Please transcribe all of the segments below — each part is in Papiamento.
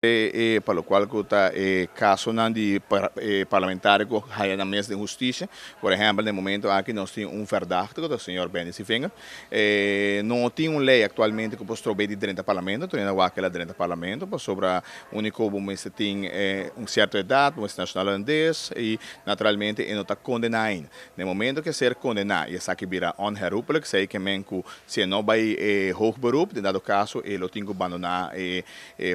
Pa locual cu ta e casonan di parlamentario cu haya nan mes den husticia. Por ehempel, den momento aki nos tin un verdachte cu ta señor Benny Sievinger. No tin un ley actualmente cu por strobe di drenta parlamento, tur hende a wak el a drenta parlamento pasobra unico bo mester tin un cierto edad, bo mester nacional holandes y naturalmente e no ta condena ainda. Den momento cu e ser condena y esaki bira onherroepelijk, esey ke men cu si e no bay e hoog beroep, den dado caso e lo tin cu bandona e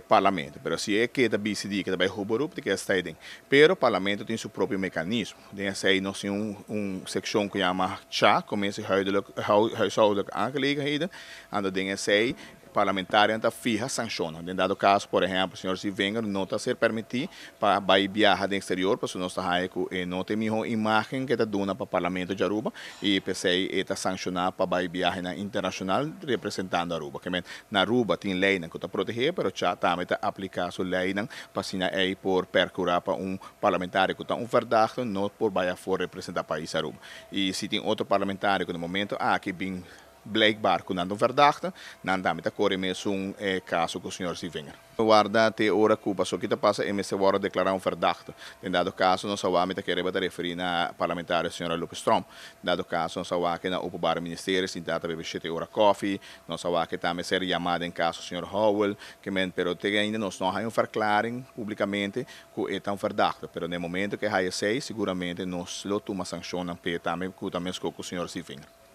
parlamento. Pero si e keda dicidí cu ta bay hoog beroep, ta keda sta den. Pero parlamento tin su propio mecanismo. Den esey nos tin un seccion cu yama CHA, Commissie Huishoudelijke Aangelegenheden. Anto den esey parlamentarionan ta fiha sancionnan. Den dado caso, por ehempel, señor Sievinger no ta ser permiti pa bay biaha den exterior, pasobra nos ta haya cu e no tin miho imagen cu ta duna pa parlamento di Aruba y p'esey e ta sanciona pa bay biahenan internacional representando Aruba. Ke men, na Aruba tin leynan cu ta protege, pero CHA tambe ta aplica su leynan pa asina ey por percura pa un parlamentario cu ta un verdachte no por bay afor representa pais Aruba. Y si tin otro parlamentario cu na momento aki bin blijkbaar cu nan ta un verdachte, nan tambe ta core mesun caso cu señor Sievinger. Warda te ora cu paso ki ta pasa e mester wordo declara un verdachte. Den dado caso nos a wak, mi ta kere ta referi na parlamentario señora Lopez Tromp. Den dado caso nos a wak na openbare ministerie sinta ta bebe 7 ora koffie, nos a wak tambe ser yama den caso señor Howell, ke men, pero te ainda nos no hay un verklaring publicamente cu e ta un verdachte. Pero den momento cu haya esey, seguramente nos lo tuma sancionnan pe tambe cu ta mesco cu señor Sievinger.